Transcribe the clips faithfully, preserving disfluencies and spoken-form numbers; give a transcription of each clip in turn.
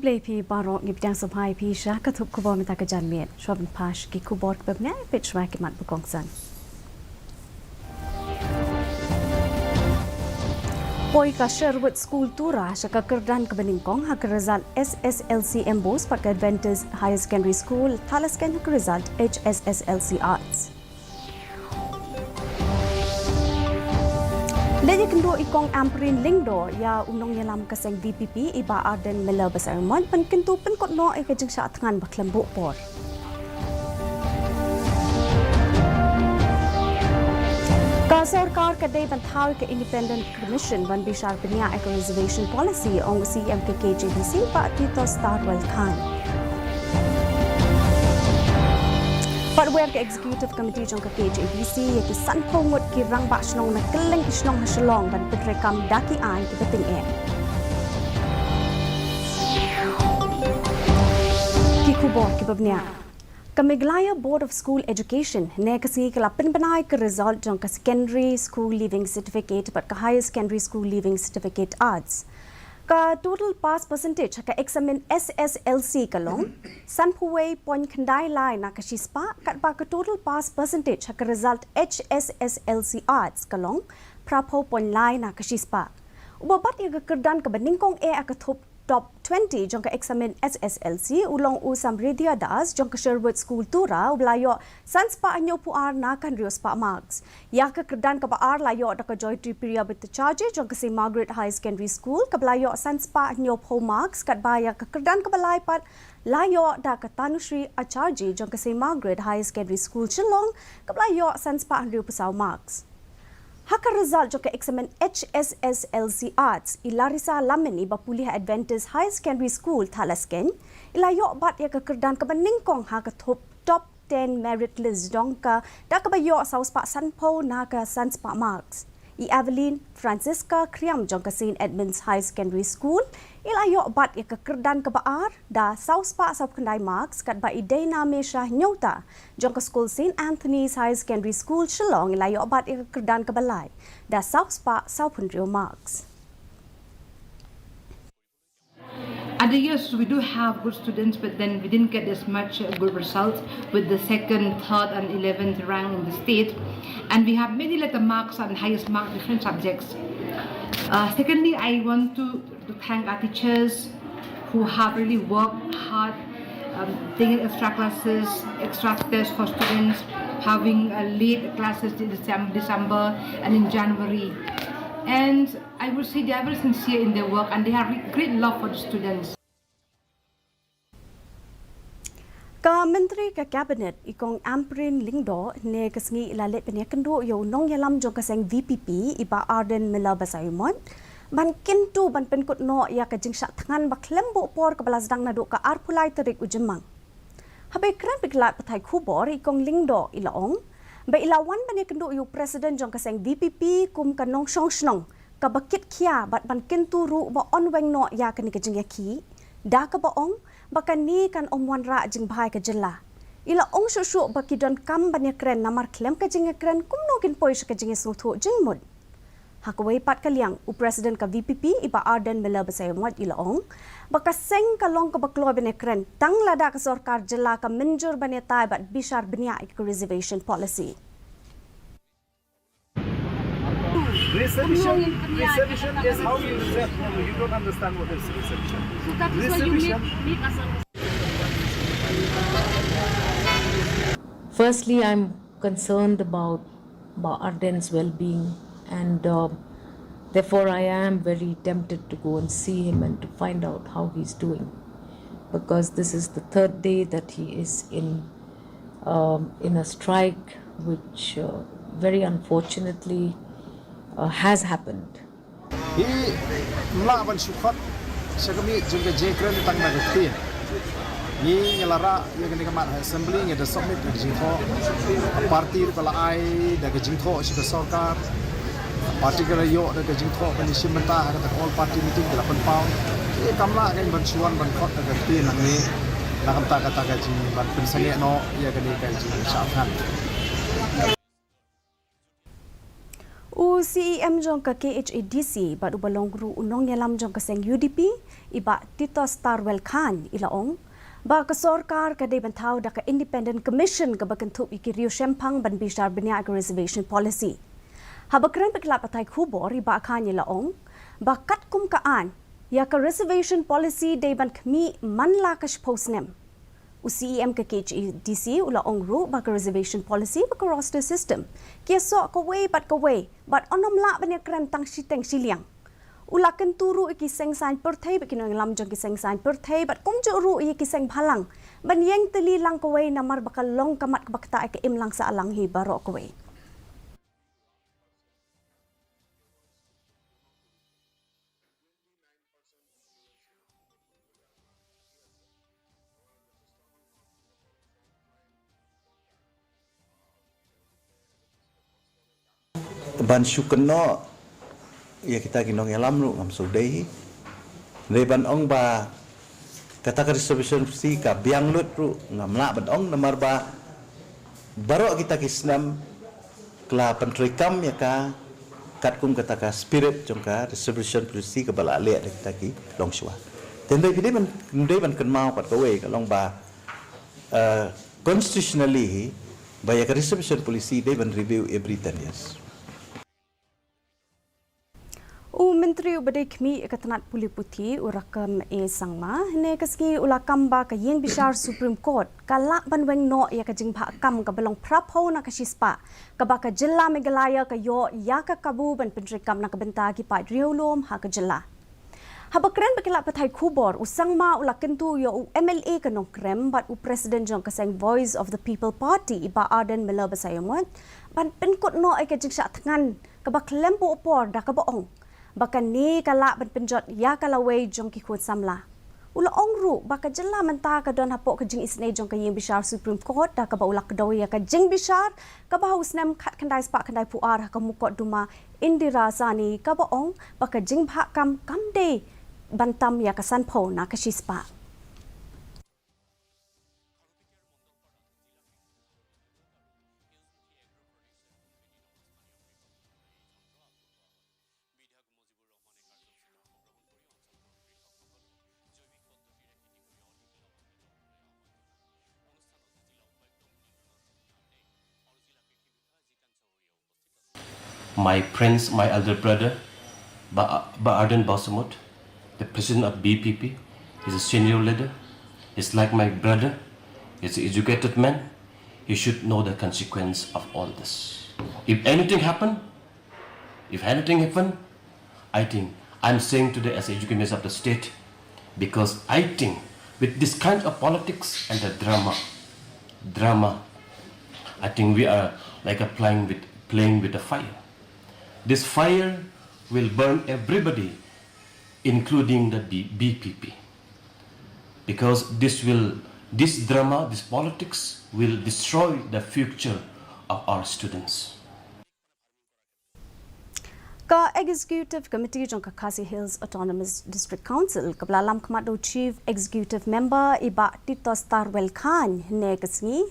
Khublei phi baroh, ngi pdiang sngewbha ïa phi sha ka thup khubor mynta ka janmiet. Shuwa ban phai sha ki khubor kiba bniah, peit shuwa ki mat ba kongsan. Poi ka Sherwood School Tura sha ka kyrdan kaba nyngkong ha ka result S S L C MBOSE bad ka Adventist Higher Secondary School Thadlaskeiñ ha ka result H S S L C Arts. Leit ïakynduh i Kong Ampareen Lyngdoh ïa u nongïalam ka seng VPP i Bah Ardent Miller Basaiawmoit ban kyntu pynkut noh ïa ka jingshah thngan ba khlem buh por. Ka sorkar ka dei ban thaw ïa ka Independent Commission ban bishar bniah ïa ka Reservation Policy, ong u CEM ka KHADC Bah Titosstarwell Chyne. Pat wer ka Executive Committee jong ka KHADC ïa ki sanphew ngut ki rangbah shnong na kylleng ki shnong ha Shillong ban pyntreikam da ki aiñ kiba tyngeh. Ki khubor kiba bniah. Ka Meghalaya Board of School Education hynne ka sngi ka la pynbna ïa ka result jong ka Secondary School Leaving Certificate bad ka Higher Secondary School Leaving Certificate Arts. Ka total pass percentage ha ka eksamin SSLC ka long sanphew wei point khyndai lai na ka shispah, katba ka total pass percentage ha ka result HSSLC Arts ka long phraphew point lai na ka shispah. Uba bat ïa ka kyrdan kaba nyngkong eh ha ka thup top twenty jong ka eksamin SSLC u long u Samridhya Das jong ka Sherwood School Tura, uba la ïoh san spah hynñiewphew ar na ka hynriew spah marks. Ïa ka kyrdan kaba ar la ïoh da ka Joytree Priya Bhattacharjee jong ka Saint Margaret Higher Secondary School, kaba la ïoh san spah hynñiewphew marks, katba ïa ka kyrdan kaba lai pat la ïoh da ka Tanushree Acharjee jong ka Saint Margaret Higher Secondary School Shillong, kaba la ïoh san spah hynriewphew saw marks. Ha ka result jong ka eksamin HSSLC Arts, i Larissa Lamin iba pule ha Adventist Higher Secondary School Thadlaskeiñ, i la ïoh bat ïa ka kyrdan kaba nyngkong ha ka thup top ten merit list jong ka, da kaba ïoh saw spah sanphew na ka san spah marks. I Evelyn Francisca Kriam jong ka Saint Edmund's Higher Secondary School i la ïoh bat ïa ka kyrdan kaba ar da saw spah sawphew khyndai marks, katba i Deinamesha Hynñiewta jong ka skul Saint Anthony's Higher Secondary School Shillong i la ïoh bat ïa ka kyrdan kaba lai da saw spah sawphew hynriew marks. Other years, we do have good students, but then we didn't get as much, uh, good results with the second, third, and eleventh rank in the state. And we have many letter marks and highest mark different subjects. Uh, secondly, I want to, to thank our teachers who have really worked hard, um, taking extra classes, extra tests for students, having, uh, late classes in Decem-, December and in January. And I would say they are very sincere in their work and they have re-, great love for the students. Ka Myntri ka Cabinet, i Kong Ampareen Lyngdoh, hynne ka sngi i la leit ban ïakynduh ïa u nongïalam jong ka seng VPP, i Bah Ardent Miller Basaiawmoit, ban kyntu ban pynkut noh ïa ka jingshah thngan ba khlem buh por kaba la sdang naduh ka arphew lai tarik u Jymmang. Haba ïakren bad ki lad pathai khubor, i Kong Lyngdoh i la ong ba i la wan ban ïakynduh ïa u President jong ka seng VPP kum ka nongshong shnong kaba kit khia bad ban kyntu ruh ba yn weng noh ïa kane ka jingïakhih, da kaba ong ba kane kan ym wanrah jingbha ïa ka jylla. I la ong shuh shuh ba ki donkam ban ïakren namar khlem ka jingïakren kumno kin poi sha ka jingïasngewthuh jingmut. Ha kawei pat ka liang, u President ka VPP i Bah Ardent Miller Basaiawmoit i la ong ba ka seng ka long kaba kloi ban ïakren tang lada ka sorkar jylla ka mynjur ban ïatai bad bishar bniah ïa ka Reservation Policy. Reservation, reservation is how you reserve. No, no, you don't understand what is reservation. So that is why you make, make us understand. Firstly, I'm concerned about Bah Ardent's well-being, and, uh, therefore I am very tempted to go and see him and to find out how he's doing, because this is the third day that he is in, um, in a strike, which, uh, very unfortunately, uh, has happened. Hi mlah ban shu khot sha ka miet jong ka jingkren tang da ka ktien. Ngi ngi la rah ïa kane ka mat ha assembly, ngi da submit da ka jingthoh. Ka party ruh ka la ai da ka jingthoh sha ka sorkar. Party ka la ïoh da ka jingthoh ban ïashim bynta ha kata ka all party meeting, ka la pynpaw. Ngi kam lah kein ban shu wan ban khot da ka ktien nangne. Na ka bynta kata ka jing ban pynsangeh noh ïa kane ka jingshah thngan. U CEM jong ka KHADC bad uba long ruh u nongïalam jong ka seng UDP, i Bah Titosstarwell Chyne, i la ong ba ka sorkar ka dei ban thaw da ka Independent Commission kaba kynthup ïa ki riew shemphang ban bishar bniah ïa ka Reservation Policy. Haba kren bad ki lad pathai khubor, i Bah Chyne i la ong ba katkum ka aiñ, ïa ka Reservation Policy dei ban khmih man la ka shiphew snem. U CEM ka KHADC u la ong ruh ba ka Reservation Policy bad ka Roster System ki ïasoh kawei bad kawei bad ym lah ban ïakren tang shiteng shiliang. U la kyntu ruh ïa ki seng saiñ pyrthei bad ki nongïalam jong ki seng saiñ pyrthei bad kumjuh ruh ïa ki seng bhalang ban ïeng tylli lang kawei namar ba ka long ka mat kaba ktah ïa ka imlang sahlang hi baroh kawei. Ban shu kynnoh ïa kita ki nongïalam ruh ngam sngewdei hi. Dei ban ong ba kata ka Reservation Policy ka biang lut ruh ngam lah ban ong, namar ba baroh kita ki snem ka la pyntreikam ïa ka katkum kata ka spirit jong ka Reservation Policy kaba la leh da kita ki longshuwa. Te ym dei, dei ban, dei ban kynmaw pat kawei ka long ba, eh, constitutionally hi ba ïa ka Reservation Policy dei ban review every ten years. U Myntri uba dei khmih ïa ka tnat pule puthi, u Rakkam A Sangma, hynne ka sngi u la kam ba ka ïing bishar Supreme Court ka lah ban weng noh ïa ka jingbhah kam kaba long phraphew na ka shispah kaba ka jylla Meghalaya ka ïoh ïa ka kabu ban pyntreikam na ka bynta ki paid riewlum ha ka jylla. Haba kren bad ki lad pathai khubor, u Sangma u la kyntu ïa u MLA ka Nongkrem bad u President jong ka seng Voice of the People Party, i Bah Ardent Miller Basaiawmoit, ban pynkut noh ïa ka jingshah thngan kaba khlem buh por da kaba ong ba kane ka lah ban pynjot ïa ka lawei jong ki khun samla. U la ong ruh ba ka jylla mynta ka don hapoh ka jingisynei jong ka ïing bishar Supreme Court da kaba u la kdew ïa ka jingbishar kaba ha u snem khatkhyndai spah khyndaiphew ar ha ka mukotduma Indira Saini kaba ong ba ka jingbhah kam kam dei ban tam ïa ka sanphew na ka shispah. My friends, my elder brother, Bah Ardent Basaiawmoit, the president of BPP, is a senior leader, is like my brother, is an educated man, he should know the consequence of all this. If anything happen, if anything happen, I think I'm saying today as education minister of the state, because I think with this kind of politics and the drama, drama, I think we are like a playing with playing with the fire. This fire will burn everybody, including the BPP, because this will this drama, this politics will destroy the future of our students. Ka Executive Committee jong ka Khasi Hills Autonomous District Council kaba la lam khmat da u Chief Executive Member i Bah Titosstarwell Chyne hynne ka sngi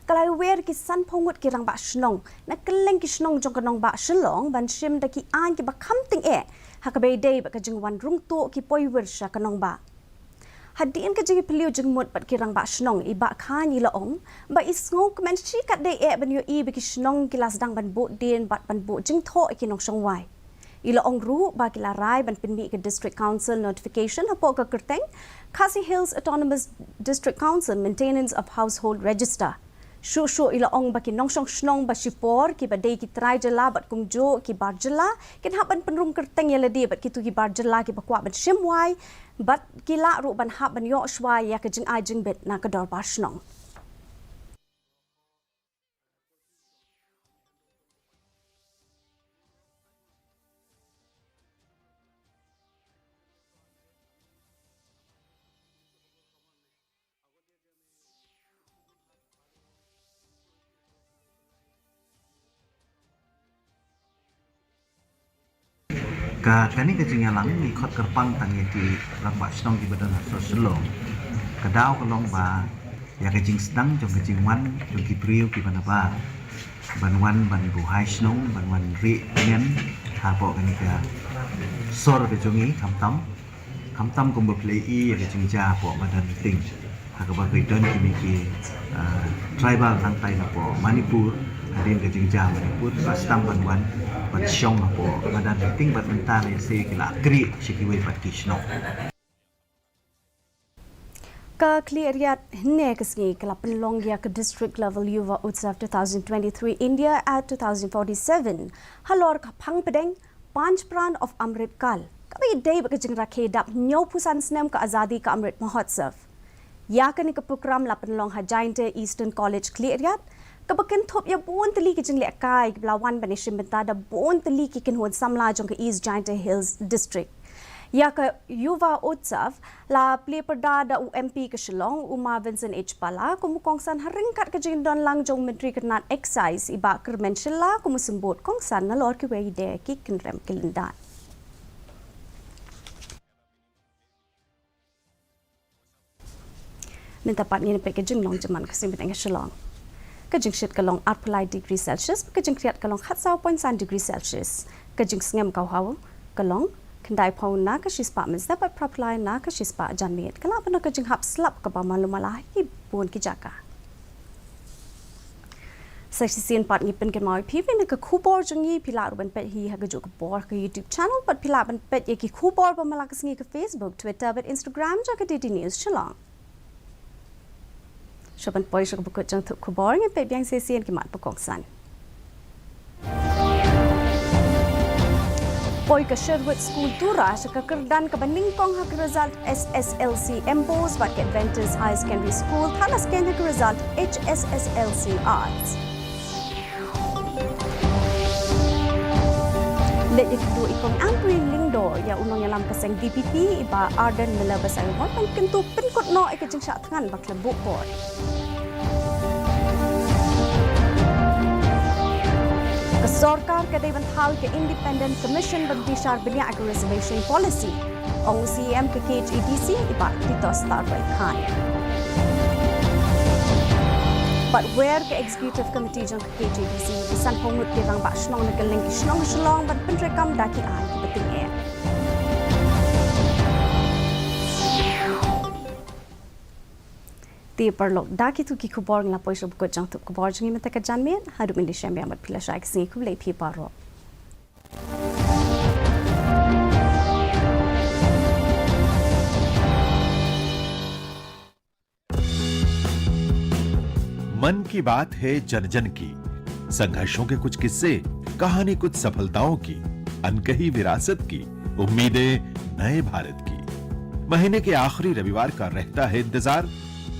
ka la ïawer ki sanphew ngut ki rangbah shnong na kylleng ki shnong jong ka nongbah Shillong ban shim da ki aiñ kiba kham tyngeh ha kaba ïadei bad ka jingwan rung tuh ki poiwir sha ka nongbah. Hadien ka jingïapylliew jingmut bad ki rangbah shnong, i Bah Chyne i la ong ba i sngewkmen shikatdei eh ban ïohi ba ki shnong ki la sdang ban buh dien bad ban buh jingthoh ïa ki nongshong wai. I la ong ruh ba ki la rai ban pynmih ka District Council notification hapoh ka kyrteng Khasi Hills Autonomous District Council Maintenance of Household Register. Shuh shuh i la ong ba ki nongshong shnong ba shipor kiba dei ki trai jylla bad kumjuh ki bar jylla kin hap ban pynrung kyrteng ïa lade bad kito ki bar jylla kiba kwah ban shim wai bad ki lah ruh ban hap ban ïoh shuwa ïa ka jingai jingbit na ka dorbar shnong. Ka kane ka jingïalang ngi khot kyrpang tang ïa ki rangbah shnong kiba don ha sor Shillong. Ka daw ka long ba ïa ka jingsdang jong ka jingwan jong ki briew kiba nabar ban wan ban buhai shnong, ban wan rieh ngen Hapoh kane ka sor ka jong ngi, khamtam khamtam kumba phi la ïohi ïa ka jingjia hapoh madan meeting ha kaba kyrdan kine ki, ah, tribal nangtai napoh Manipur, hadien ka jingjia Manipur, ba sdang ban wan ban shong hapoh madan meeting, bad mynta lehse ki la kri sha kiwei pat ki shnong. Ka Khliehriat hynne ka sngi ka la pynlong ïa ka District Level Yuva Utsav two thousand twenty-three India at two thousand forty-seven halor ka phang pdeng Panch Pran of Amrit Kal, kaba ïadei bad ka jingrakhe dap hynñiewphew san snem ka Azadi ka Amrit Mahotsav. Ïa kane ka prokram la pynlong ha Jaintia Eastern College Khliehriat, kaba kynthup ïa bun tylli ki jinglehkai kiba la wan ban ïashim bynta da bun tylli ki kynhun samla jong ka East Jaintia Hills District. Ïa ka Yuva Utsav la plie pyrda da u M P ka Shillong, u Ma Vincent H Pala, kum u kongsan ha ryngkat ka jingdon lang jong u Myntri ka tnat Excise, i Bah Kyrmen Shylla, kum u symbud kongsan nalor kiwei de ki kynrem ki lyndan. Mynta pat ngin ïa peit ka jinglong jingman ka sngi bneng ha Shillong. Ka jingshit ka long arphew lai degree Celsius, ka jingkhriat ka long khatsaw point san degree Celsius. Ka jingsngem ka haw ka long khyndaiphew na ka shispah mynstep bad phraphew lai na ka shispah janmiet. Ka lah ban long ka jinghap slap kaba malu mala ha ki bun ki jaka. Sa shisien pat ngi pynkynmaw ïa phi ba na ka khubor jong ngi phi lah ruh ban peit hi ha kajuh ka por ha ka YouTube channel, bad phi lah ban peit ïa ki khubor ba man la ka sngi ha ka Facebook, Twitter bad Instagram jong ka D D News Shillong. Shuwa ban poi sha kaba kut jong ka khubor, ngin peit biang shisien ki mat ba kongsan. Poi ka Sherwood School Tura sha ka kyrdan kaba nyngkong ha ka result H S S L C MBOSE bad ka Adventist Higher Secondary School Thadlaskeiñ ha ka result H S S L C Arts. Leit ïakynduh i Kong Ampareen Lyngdoh ïa u nongïalam ka seng VPP i Bah Ardent Miller Basaiawmoit ban kyntu pynkut noh ïa ka jingshah thngan ba khlem buh bor. Ka sorkar ka dei ban thaw ïa ka Independent Commission ban bishar bniah ïa ka Reservation Policy, ong u CEM ka KHADC i Bah Titosstarwhite Chyne. Bad wer ka Executive Committee jong ka KHADC, ki sanphew ngut ki rangbah shnong na kylleng ki shnong Shillong ban pyntreikam da ki aiñ kiba tyngeh. Te paralok, da kito ki khubor ngi la poi sha kaba kut jong ka tnat khubor jong ngi mynta ka janmiet. Haduh ngin ïashem biang bad phi lashai ka sngi, khublei phi baroh. मन की बात है जन जन की, संघर्षों के कुछ किस्से, कहानी कुछ सफलताओं की, अनकही विरासत की, उम्मीदें नए भारत की। महीने के आखिरी रविवार का रहता है इंतजार